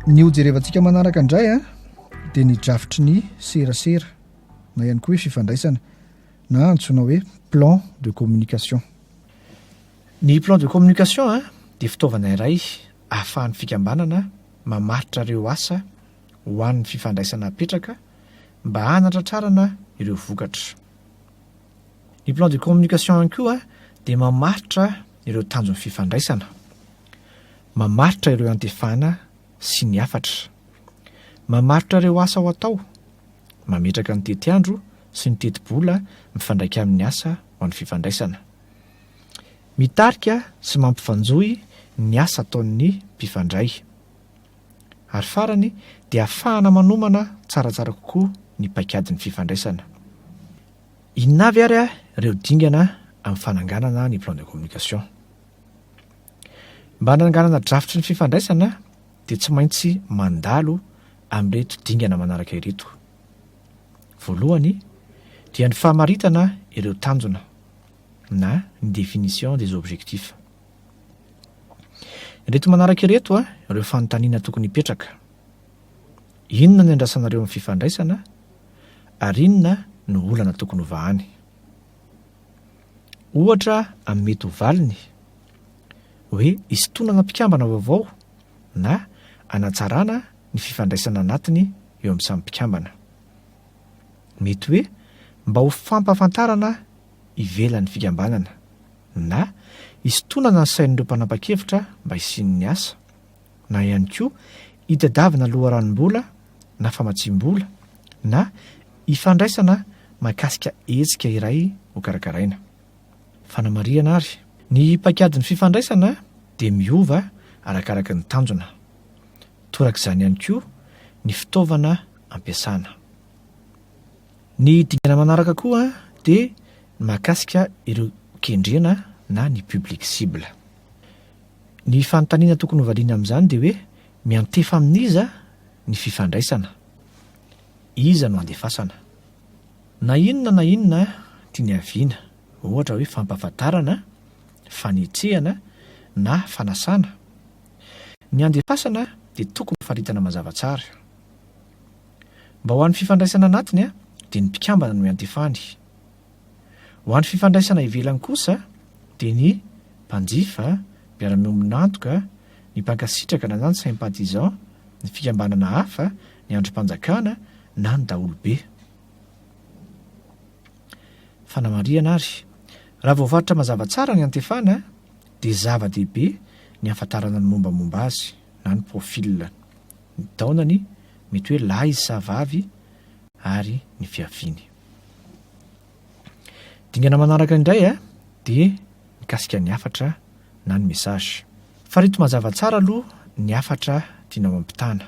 Ny hojerevantsika manaraka indray a dia ny drafitry ny serasera na ihany koa hoe fifandraisana na antsoina hoe plan de communication. Ny plan de communication a dia fitaovana iray ahafahan'ny fikambanana mamaritra ireo asa ho an'ny fifandraisana apetraka mba hanatratrarana ireo vokatra. Ny plan de communication ihany koa dia mamaritra ireo tanjon'ny fifandraisana, mamaritra ireo antefana sy ny hafatra, mamaritra ireo asa ho atao, mametraka ny tetiandro sy ny tetibola mifandraika amin'ny asa ho an'ny fifandraisana. Mitarika sy mampifanjohy ny asa ataon'ny mpifandray. Ary farany dia ahafahana manomana tsaratsara kokoa ny paikadin'ny fifandraisana. Inona avy ary ireo dingana amin'ny fananganana ny plan de communication? Mba hananganana drafitry ny fifandraisana dia tsy maintsy mandalo amin'ireto dingana manaraka ireto. Voalohany dia ny famaritana ireo tanjona na ny définition des objectifs. Ireto manaraka ireto ireo fanontaniana tokony hipetraka. Inona no iandrasanareo amin'ny fifandraisana ary inona no olana tokony hovahany? Ohatra amin'ny mety ho valiny, hoe hisintonana mpikambana vaovao na hanatsarana ny fifandraisana anatiny eo amin'ny samy mpikambana. Mety hoe mba ho fampahafantarana ivelan'ny fikambanana na hisintonana ny sain'ireo mpanapa-kevitra mba hisian'ny asa na ihany koa hitadiavana loharanom-bola na famatsiam-bola na hifandraisana mahakasika hetsika iray hokarakaraina. Fanamarihana ary, ny paikadin'ny fifandraisana dia miova arakaraka ny tanjona. Torak'izany ihany koa ny fitaovana ampiasana. Ny dingana manaraka koa dia ny mahakasika ireo kendrena na ny public cible. Ny fanontaniana tokony hovaliana amin'izany dia hoe miantefa amin'iza ny fifandraisana? Iza no andefasana? Na inona na inona tiany haviana, ohatra hoe fampahafantarana, fanetsehana na fanasana, ny andefasana dia tokony hofaritana mazava tsara. Mba ho an'ny fifandraisana anatiny dia ny mpikambana no iantefany. Ho an'ny fifandraisana ivelany kosa dia ny mpanjifa, mpiara-miombon'antoka, ny mpankasitraka na ny sympathisant, ny fikambanana hafa, ny andrim-panjakana na ny daholobe. Fanamarihana ary, raha voafaritra mazava tsara ny antefana dia zava-dehibe ny hahafantarana ny mombamomba azy na ny profil, ny taonany, mety hoe lahy izy sa vavy ary ny fiaviany. Dingana manaraka indray dia mikasika ny hafatra na ny message. Farito mazava tsara aloha ny hafatra tianao ampitana.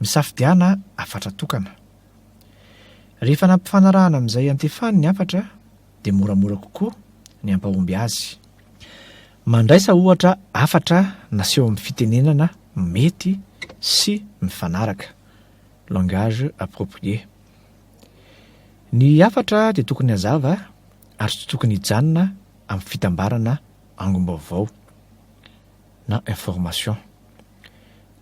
Misafidiana hafatra tokana. Rehefa nampifanarahana amin'izay antefany ny hafatra dia moramora kokoa ny hampahomby azy. Mandraisa ohatra hafatra naseho amin'ny fitenenana mety sy mifanaraka, langage approprié. Ny hafatra dia tokony hazava ary tsy tokony hijanona amin'ny fitambarana angom-baovao na information.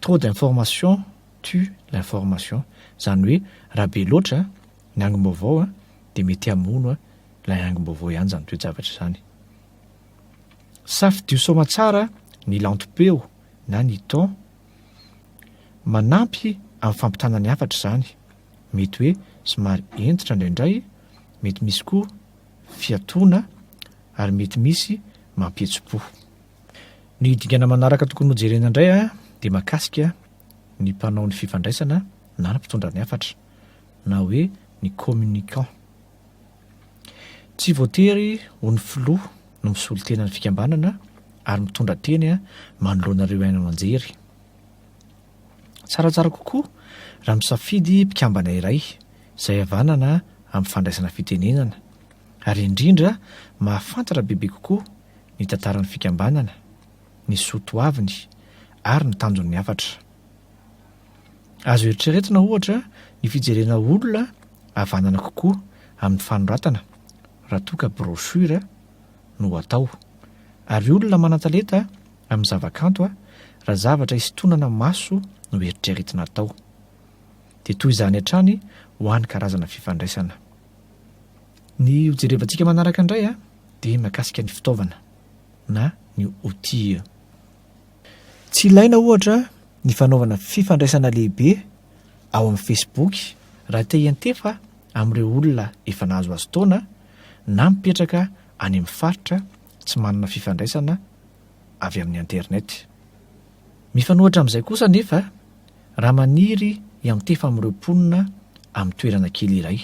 Trop d'information tue l'information. Izany hoe raha be loatra ny angom-baovao dia mety hamono ilay angom-baovao ihany izany toe-javatra izany. Safidio soamatsara ny lantom-peo na ny ton. Manampy amin'ny fampitana ny hafatra izany. Mety hoe somary hentitra indraindray, mety misy koa fiatoana ary mety misy mampihetsi-po. Ny dingana manaraka tokony hojerena indray dia mahakasika ny mpanao ny fifandraisana na ny mpitondra ny hafatra na hoe ny communicant. Tsy voatery ho ny filoha no misolo tena ny fikambanana ary mitondra teny manoloana ireo haino aman-jery. Tsaratsara kokoa raha misafidy mpikambana iray izay havanana amin'ny fandraisana fitenenana ary indrindra mahafantatra bebe kokoa ny tantaran'ny fikambanana, ny soa toaviny ary ny tanjon'ny hafatra. Azo eritreretina ohatra ny fijerena olona havanana kokoa amin'ny fanoratana raha toa ka brochure no atao, ary olona manan-talenta amin'ny zavakanto. raha zavatra isintonana maso no eritreretina atao. Dia toy izany hatrany ho an'ny karazana fifandraisana. Ny hojerevantsika manaraka indray dia mahakasika ny fitaovana na ny outil. Tsy ilaina ohatra ny fanaovana fifandraisana lehibe ao amin'ny Facebook raha te hiantefa amin'ireo olona efa nahazoazo taona na mipetraka any amin'ny faritra tsy manana fifandraisana avy amin'ny internet. Mifanohitra amin'izay kosa anefa raha maniry hiantefa amin'ireo mponina amin'ny toerana kely iray,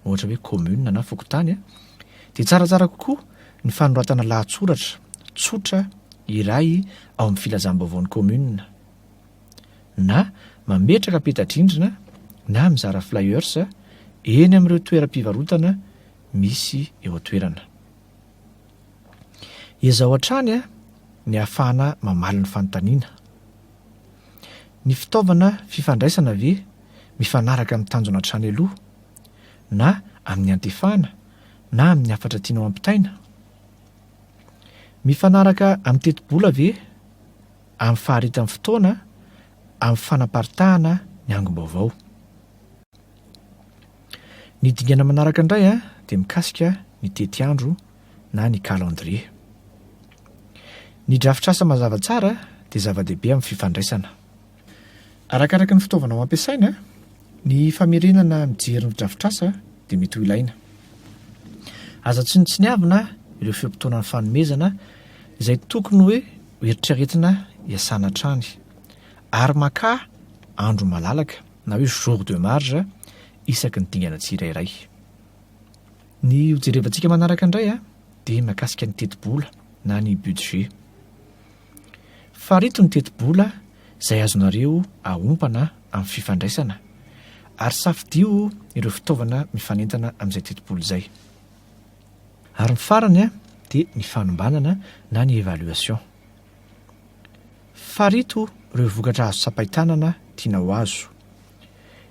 ohatra hoe commune na fokontany, dia tsaratsara kokoa ny fanoratana lahatsoratra tsotra iray ao amin'ny filazam-baovaon'ny commune, na mametraka peta-drindrina na mizara flyers eny amin'ireo toeram-pivarotana misy eo an-toerana. Ezaho hatrany ny hahafahana mamaly ny fanontaniana. Ny fitaovana fifandraisana ve mifanaraka amin'ny tanjona hatrany aloha, na amin'ny antefana, na amin'ny hafatra tianao hampitaina? Mifanaraka amin'ny tetibola ve, amin'ny faharetan'ny fotoana, amin'ny fanaparitahana ny angom-baovao? Ny dingana manaraka indray dia mikasika ny tetiandro na ny calendrier. Ny drafitr'asa mazava tsara dia zava-dehibe amin'ny fifandraisana. Arakaraka ny fitaovana ho ampiasaina, ny famerenana mijery ny drafitr'asa dia mety ho ilaina. Aza tsinontsiniavina ireo fe-potoanan'ny fanomezana izay tokony hoe hoeritreretina hiasana hatrany, ary makà andro malalaka na hoe jour de marge isaky ny dingana tsirairay. Ny hojerevantsika manaraka indray dia mahakasika ny tetibola na ny budget. Farito ny tetibola izay azonareo aompana amin'ny fifandraisana ary safidio ireo fitaovana mifanentana amin'izay tetibola izay. Ary ny farany dia ny fanombanana na ny évaluation. Farito ireo vokatra azo tsapain-tanana tianao azo.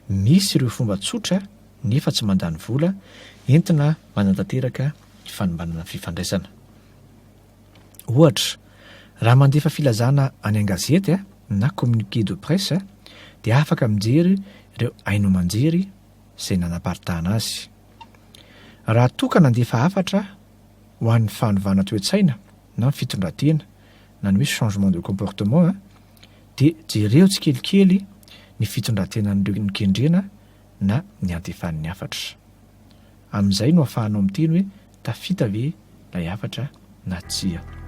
Misy ireo fomba tsotra nefa tsy mandany vola entina manatanteraka ny fanombanana fifandraisana. Ohatra, raha mandefa filazana any an-gazety na communiqué de presse dia afaka mijery ireo haino aman-jery izay nanaparitahana azy. Raha toa ka nandefa hafatra ho an'ny fanovana toe-tsaina na ny fitondran-tena na ny hoe changement de comportement dia jereo tsikelikely ny fitondran-tenan'ireo nokendrena na niantefan'ny hafatra. Amin'izay no ahafahanao miteny hoe tafita ve ilay hafatra na tsia.